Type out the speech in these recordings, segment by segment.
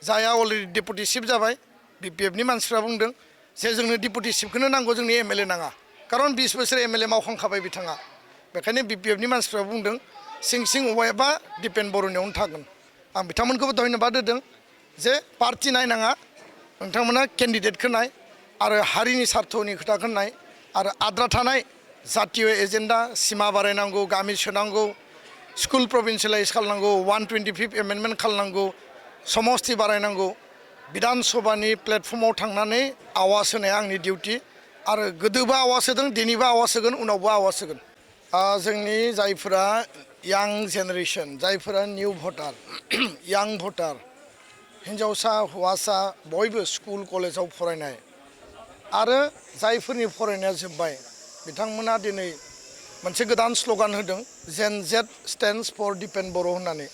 जाया already deputy chief जाबाय बिपिएफनि मानसिफ्रा बुंदों जे जोंनो डेपुटि चिफखौनो नांगौ जोंनि एमएलए नाङा खारन 20 बोसोर एमएलए मावखांखाबाय बिथाङा बेखायनो बिपिएफनि मानसिफ्रा बुंदों सिं सिं अवायबा दिपेन बर'नियावनो थागोन आं बिथांमोनखौबो धन्यबाद होदों जे पार्टि नायनाङा नोंथांमोना केन्डिडेटखौ नाय आरो हारिनि सार्थनि खोथाखौ नाय आरो आद्रा थानाय जातीय एजेन्डा सिमा बारायनांगौ गामि सोनांगौ स्कुल प्रभिन्सियेलाइज खालामनांगौ 125 एमेन्डमेन्ट खालामनांगौ समस्ति बारायनांगौ बिधान सभानि प्लेटफर्माव थांनानै आवाज होनाया आंनि डिउटि आरो गोदोबो आवाज होदों दिनैबो आवाज होगोन उनावबो आवाज होगोन जोंनि जायफोरा यां जेनेरेसन जायफोरा निउ भटार यां भटार हिन्जावसा हौवासा बयबो स्कुल कलेजाव फरायनाय आरो जायफोरनि फरायनाया जोब्बाय बिथांमोना दिनै मोनसे गोदान स्ल'गान होदों जेन जेड स्टेन्डस फर दिपेन बर' होननानै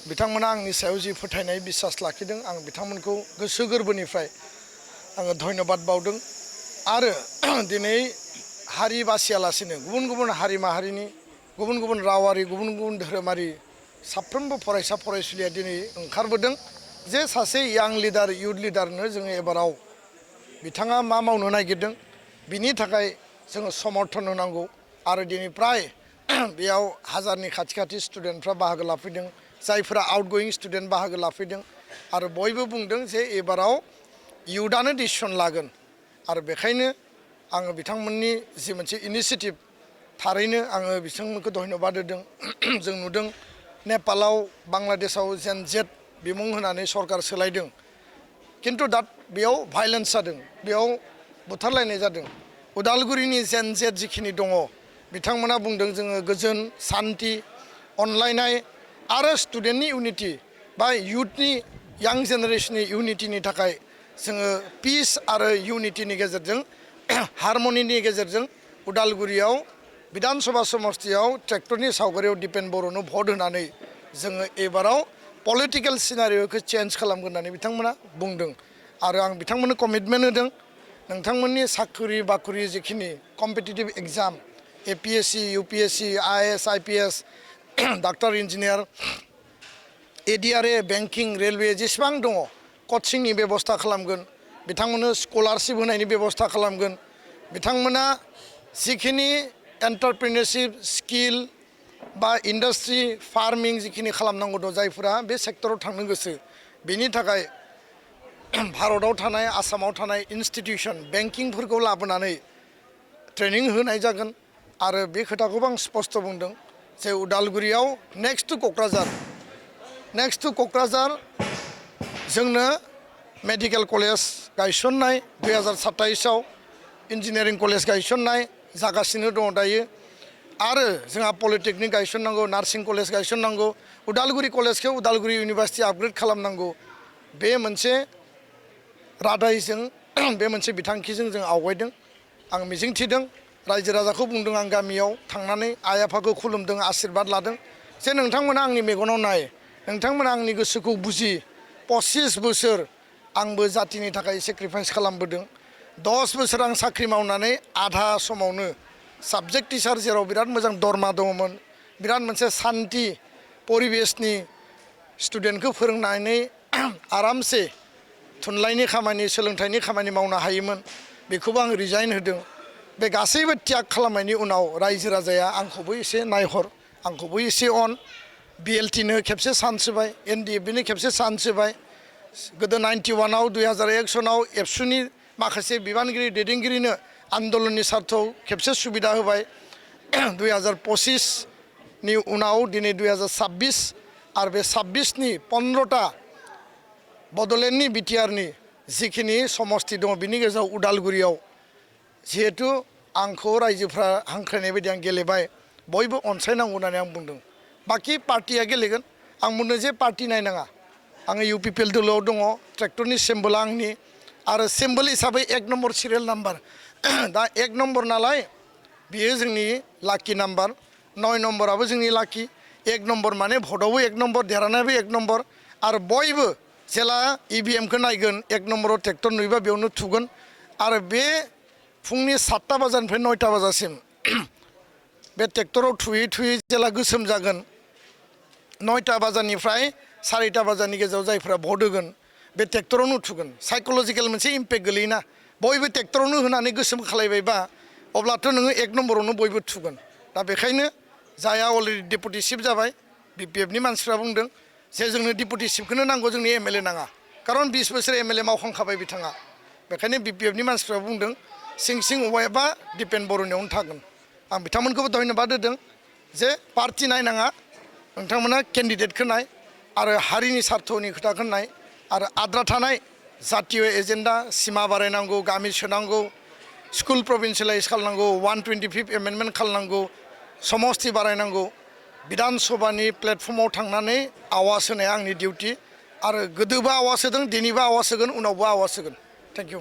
बिथांमोना आंनि सायाव जि फोथायनाय बिसास लाखिदों आं बिथांमोनखौ गोसो गोरबोनिफ्राय आङो धन्यबाद बावदों आरो दिनै हारि बासियालासिनो गुबुन गुबुन हारि माहारिनि गुबुन गुबुन रावारि गुबुन गुबुन धोरोमारि साफ्रोमबो फरायसा फरायसुलिया दिनै ओंखारबोदों जे सासे यां लिडार इयुथ लिडारनो जोङो एबाराव बिथाङा मा मावनो नागिरदों बिनि थाखाय जोङो समर्थन होनांगौ आरो दिनै प्राय बेयाव हाजारनि खाथि खाथि स्टुडेन्टफ्रा बाहागो लाफैदों जायफोरा आउटगयिं स्टुडेन्ट बाहागो लाफैदों आरो बयबो बुंदों जे एबाराव इयुथआनो डिसिसन लागोन आरो बेखायनो आङो बिथांमोननि जि मोनसे इनिसियेटिभ थारैनो आङो बिथांमोनखौ धन्यबाद होदों जों नुदों नेपालाव बांलादेशआव जेन जेड बिमुं होनानै सरकार सोलायदों किन्तु दा बेयाव भायलेन्स जादों बेयाव बुथारलायनाय जादों उदालगुरिनि जेन जेड जिखिनि दङ बिथांमोना बुंदों जोङो गोजोन सान्थि अनलायनाय आरो स्टुडेन्टनि इउनिटि बा इयुथनि यां जेनेरेसननि इउनिटिनि थाखाय जोङो पिस आरो इउनिटिनि गेजेरजों हारमनिनि गेजेरजों उदालगुरियाव बिधान सभा समस्तियाव ट्रेक्टरनि सावगारियाव दिपेन बर'नो भट होनानै जोङो एबाराव पलिटिकेल सिनारिय'खौ चेन्ज खालामगोन होननानै बिथांमोना बुंदों आरो आं बिथांमोननो कमिटमेन्ट होदों नोंथांमोननि साख्रि बाख्रि जिखिनि competitive exam APSC UPSC IAS IPS doctor engineer ADRE banking railway जेसेबां दङ कचिंनि बेबस्था खालामगोन बिथांमोननो स्कलारशिप होनायनि बेबस्था खालामगोन बिथांमोना जिखिनि एन्टारप्रिनियरशिप स्किल बा इन्डास्ट्रि फार्मिं जिखिनि खालामनांगौ दं जायफोरा बे सेक्टराव थांनो गोसो बेनि थाखाय भारताव थानाय आसामाव थानाय इन्सटिटिउसन बेंकिंफोरखौ लाबोनानै ट्रेनिं होनाय जागोन आरो बे खोथाखौबो आं स्पष्ट बुंदों जे उदालगुरियाव नेक्स्ट टु क'क्राझार जोंनो मेडिकेल कलेज गायसननाय 2027आव इन्जिनियारिं कलेज गायसननाय जागासिनो दङ दायो आरो जोंहा पलिटेकनिक गायसननांगौ नार्सिं कलेज गायसननांगौ उदालगुरि कलेजखौ उदालगुरि इउनिभार्सिटि आपग्रेड खालामनांगौ बे मोनसे रादायजों बे मोनसे बिथांखिजों जों आवगायदों आं मिजिंथिदों रायजो राजाखौ बुंदों आं गामियाव थांनानै आइ आफाखौ खुलुमदों आशीर्बाद लादों जे नोंथांमोना आंनि मेगनाव नाय नोंथांमोना आंनि गोसोखौ बुजि 25 बोसोर आंबो जातिनि थाखाय सेक्रिफाइस खालामबोदों 10 बोसोर आं साख्रि मावनानै आधा समावनो साबजेक्ट टिचार जेराव बिराद मोजां दरमा दङमोन बिराद मोनसे सान्थि परिबेसनि स्टुडेन्टखौ फोरोंनानै आरामसे थुनलाइनि खामानि सोलोंथाइनि खामानि मावनो हायोमोन बेखौबो आं रिजाइन होदों बे गासैबो त्याग खालामनायनि उनाव रायजो राजाया आंखौबो एसे नायहर आंखौबो एसे अन बिएलटिनो खेबसे चान्स होबाय एनडिएफबिनो खेबसे चान्स होबाय गोदो 91आव 2001 सनाव एबसुनि माखासे बिबानगिरि दैदेनगिरिनो आन्दलननि सार्थआव खेबसे सुबिदा होबाय 2025नि उनाव दिनै 2026 आरो बे 26नि 15टा बड'लेण्डनि बिटिआरनि जिखिनि समस्ति दङ बिनि गेजेराव उदालगुरियाव जिहेतु आंखौ रायजोफ्रा हांख्रायनाय बायदि आं गेलेबाय बयबो अनसायनांगौ होननानै आं बुंदों बाखि पार्टिया गेलेगोन आं बुंदों जे पार्टि नायनाङा आङो इउपिपिएल दोलोआव दङ ट्रेक्टरनि सिम्बोला आंनि आरो सिम्बोल हिसाबै 1 नम्बर सिरियाल नाम्बार दा 1 नम्बर नालाय बियो जोंनि लाकि नाम्बार 9 नम्बराबो जोंनि लाकि 1 नम्बर माने भटआवबो 1 नम्बर देरहानायाबो 1 नम्बर आरो बयबो जेला इभिएमखौ नायगोन 1 नम्बराव ट्रेक्टर नुयोबा बेयावनो थुगोन आरो बे फुंनि 7टा बाजानिफ्राय 9टा बाजासिम बे ट्रेक्टराव थुयै थुयै जेला गोसोम जागोन 9टा बाजानिफ्राय सारिता बाजारनि गेजेराव जायफोरा भट होगोन बे ट्रेक्टरावनो उथुगोन साइक'लजिकेल मोनसे इम्पेक्ट गोलैयोना बयबो ट्रेक्टरावनो होनानै गोसोम खालायबायबा अब्लाथ' नोङो 1 नम्बरावनो बयबो थुगोन दा बेखायनो जायहा अलरेडि डेपुटि चिफ जाबाय बिपिएफनि मानसिफ्रा बुंदों जे जोंनो डेपुटि चिफखौनो नांगौ जोंनि एमएलए नाङा खारन 20 बोसोर एमएलए मावखांखाबाय बिथाङा बेखायनो बिपिएफनि मानसिफ्रा बुंदों सिं औवाया दिपेन बर'नियावनो थागोन आं बिथांमोनखौबो धन्यबाद होदों जे पार्टि नायनाङा नोंथांमोना केन्डिडेटखौ नाय आरो हारिनि सार्थनि खोथाखौ नाय आरो आद्रा थानाय जातीय एजेन्डा सिमा बारायनांगौ गामि सोनांगौ स्कुल प्रभिन्सियेलाइज खालामनांगौ 125 एमेन्डमेन्ट खालामनांगौ समस्ति बारायनांगौ बिधान सभानि प्लेटफर्माव थांनानै आवाज होनाया आंनि डिउटि आरो गोदोबो आवाज होदों दिनैबो आवाज होगोन उनावबो आवाज होगोन थेंक इउ